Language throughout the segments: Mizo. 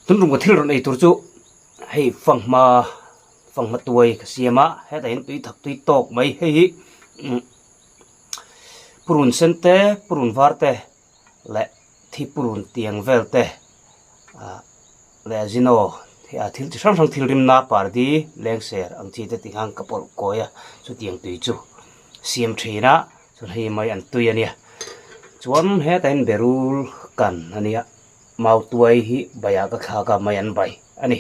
Tun tum ka thil rawn ei tur chu hei fanghma fanghma tuai ka siam a hetah hian tui thak tui tawk mai hei hi purun sen te purun var te leh thi purun tiang vel te ah leh zino thil chi hrang hrang thil rimna pardi lengser ang chi te tih khan ka pawlh kawi a chutiang tui chu siam thin a chuan hei mai an tui a nia chuan hetah hian berul kan a nia. Mautuai hi baiah ka thlak a, mai an bai a ni.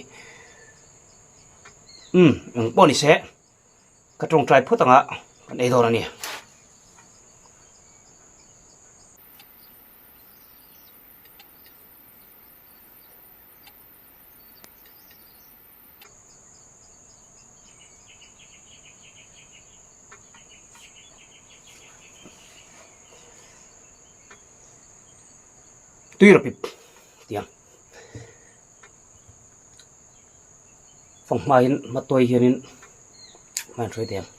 Umm, eng pawh ni se, ka tawngtai phawt anga kan ei dawn a ni. Tui rawh pip tiang fanghma in hmatawi hianin hma an hruai thei ang.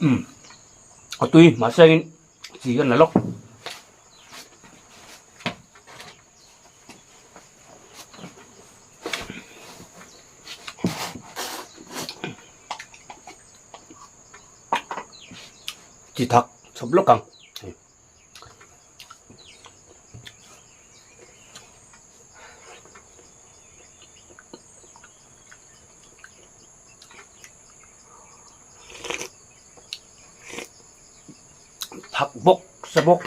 Umm a tui mahse in chi hian la lawk. Chi thak chhawp lawk ang. Thak bawk sa bawk.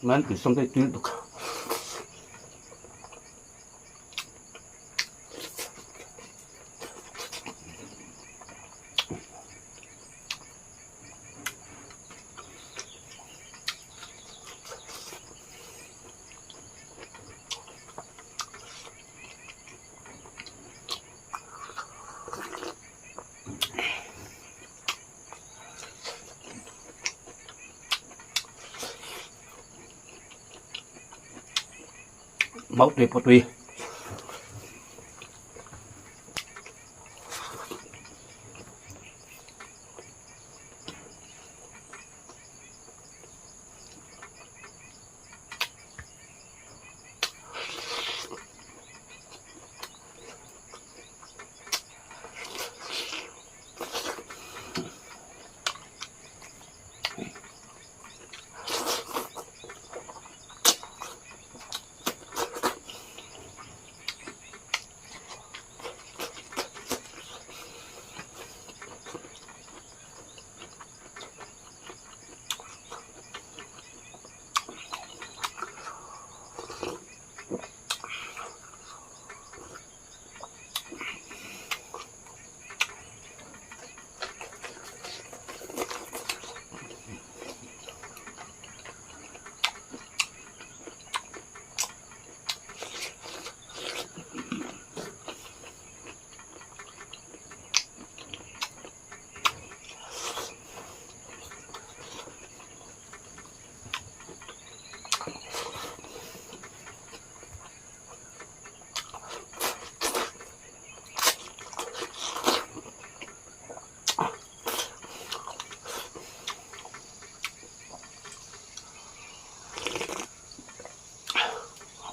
Man tui sawm te tui lutuk. Mau tui pawh tui.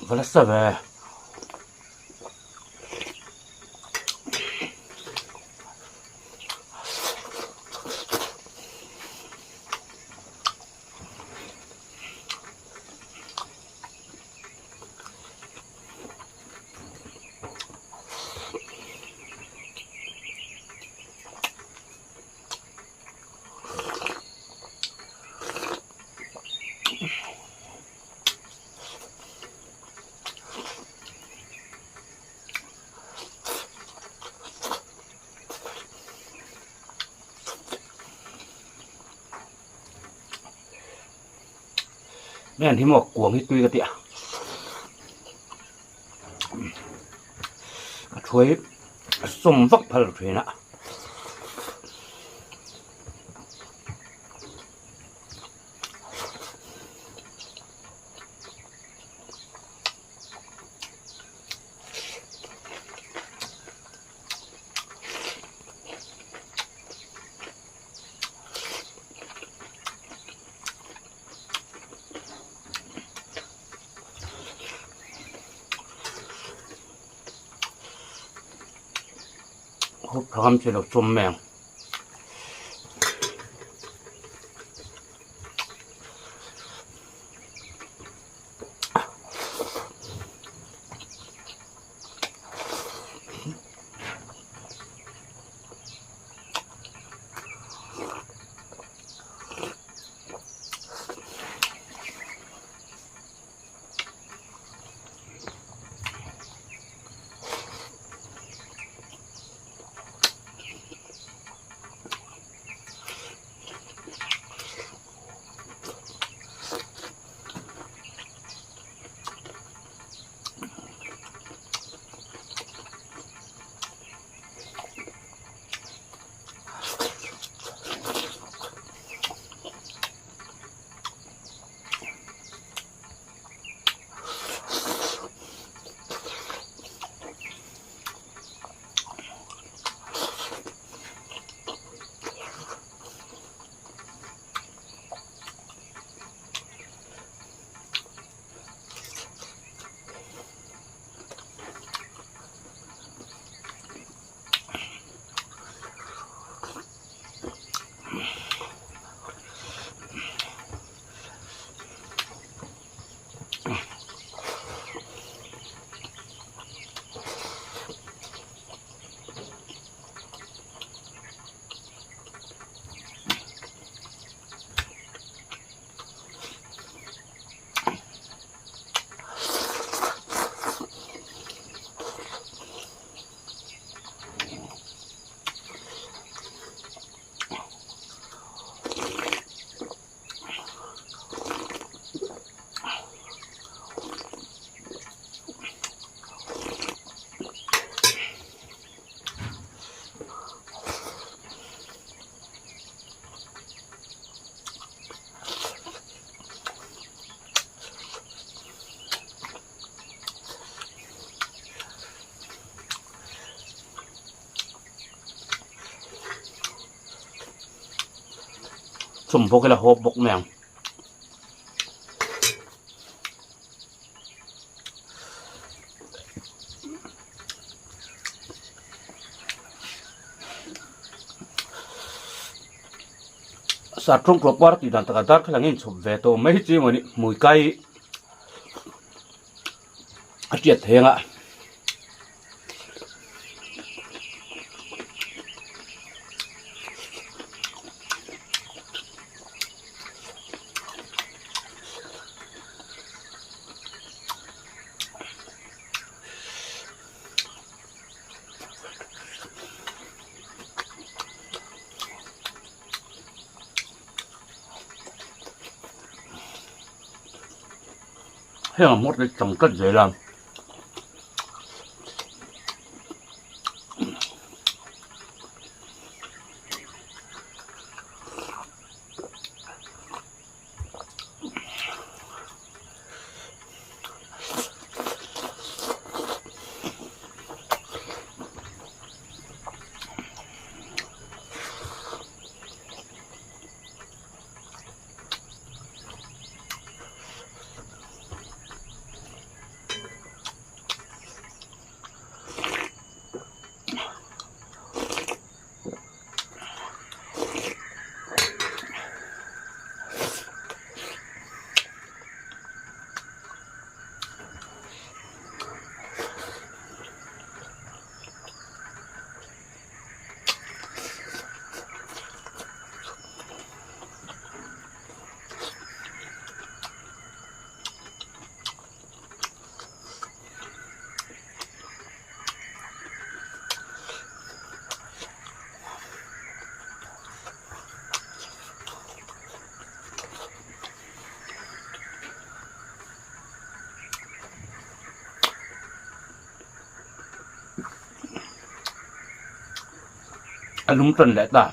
Va nasa ve. Heng hi maw kuang hi tui ka ti a. A thuai a sawm vak phal thin a. Hawp thangam chi lo chawm mai ang. Chum bawk ila hawp bawk mai ang. Sartawng tlawp var tih dan takah darthlalang in chhawp ve tawh mai chi mawni hmui kai a tiat thei anga. Heng a hmawt hi tam tlat zel a. A lum tan leh ta.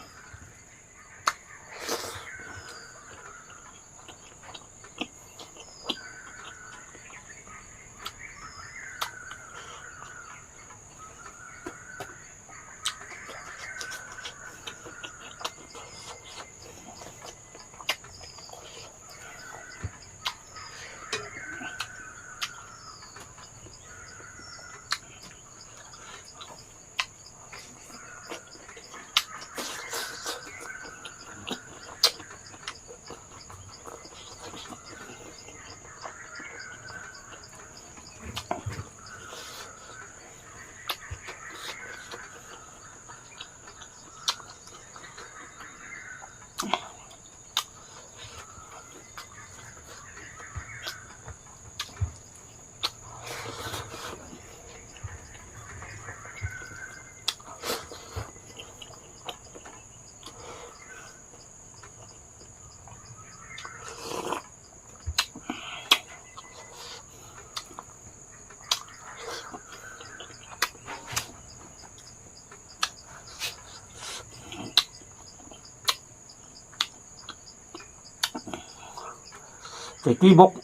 Keitui bawk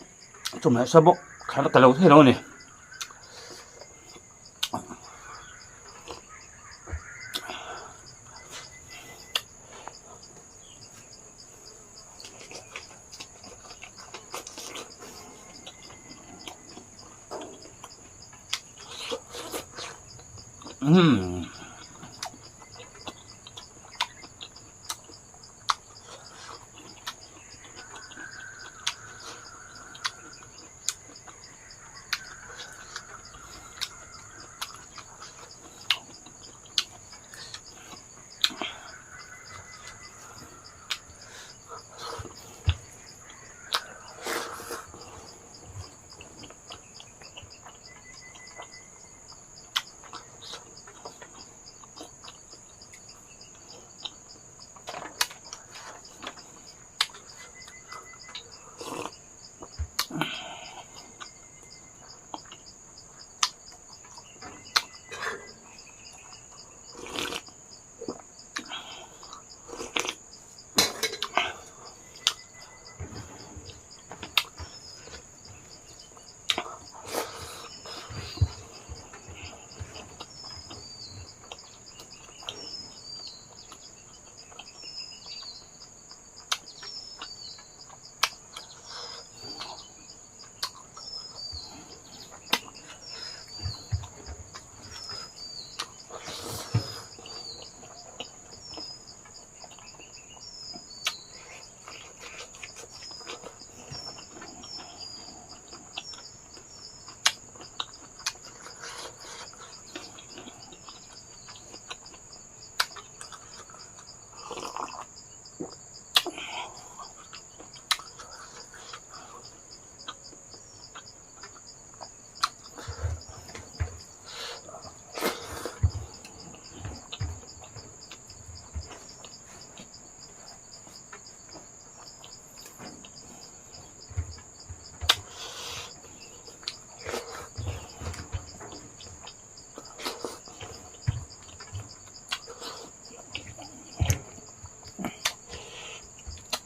chawhmeh sa bawk kher ka lo thei lo a ni. Umm.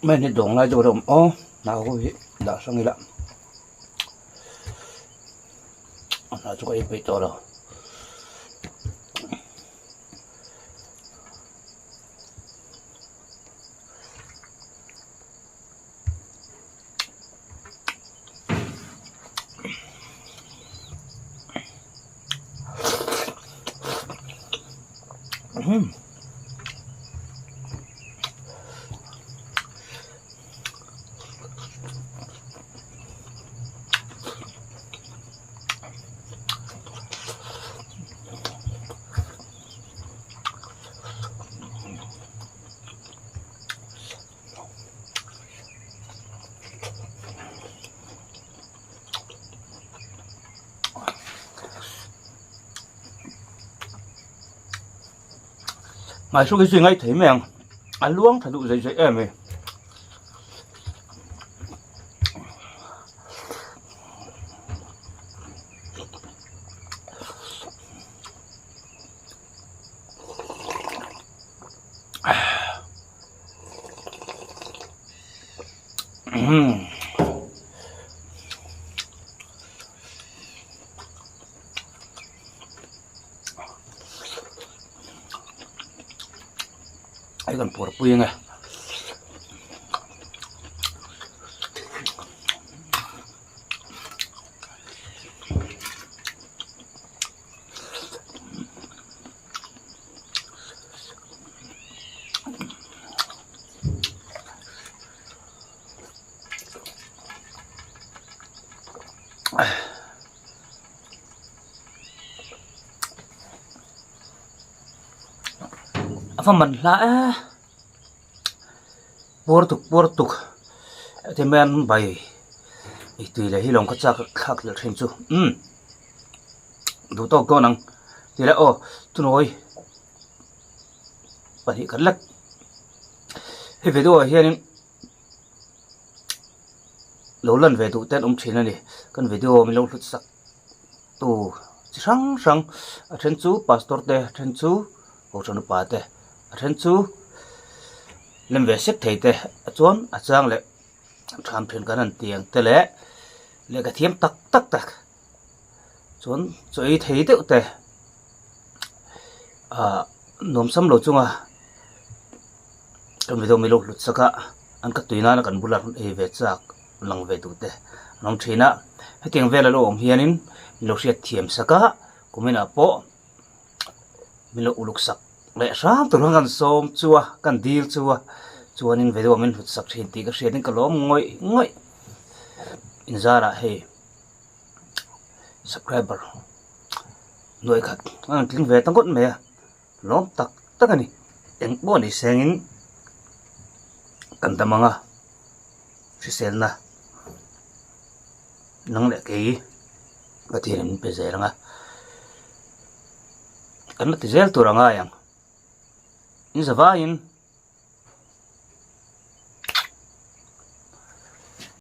Mai ni dawng lai deuh a awm aw hnah ho hi dah hrang ila a hnah chu ka ei peih tawh lo. Ngaihsuk hi chu i ngaih thei mai ang a luang tha duh zei zei em mai. Hei kan puar pui ang e. A va man hla e puar tuk puar tuk heti mai an bai ei tui leh hi lawng ka chak thlak leh thin chu umm duh tawk dawn ang ti leh aw chunawi pahnih khat lek hei video ah hianin lo lan ve duh te an awm thin a ni kan video min lo hlut sak tu chi hrang hrang a then chu pastor te a then chu kohhran upa te a then chu lem ve sek thei te chuan a chang leh tham then kan han ti ang te leh lehkha thiam tak tak tak chuan chaw ei thei deuh te ah nuam sam lo chunga kan video mai lo hlut sak a an ka tui nana kan bula rawn ei ve chak lang ve duh te an awm thin a hetiang vel a lo awm hianin min lo hriat thiam sak a kumin ah pawh min lo uluk sak leh hram tur khan kan sawm chu a kan dil chu a chuanin video min hlut sak thin tih ka hriat in ka lawm ngawih ngawih inzarah hei. Subscriber nuai khat a rawn tling ve ta ngawt mai a lawm tak tak a ni eng pawh ni sengin kan dam ang a hriselna nang leh kei Pathian in min pe zel ang a kan la ti zel tur a ngai ang in zavaiin.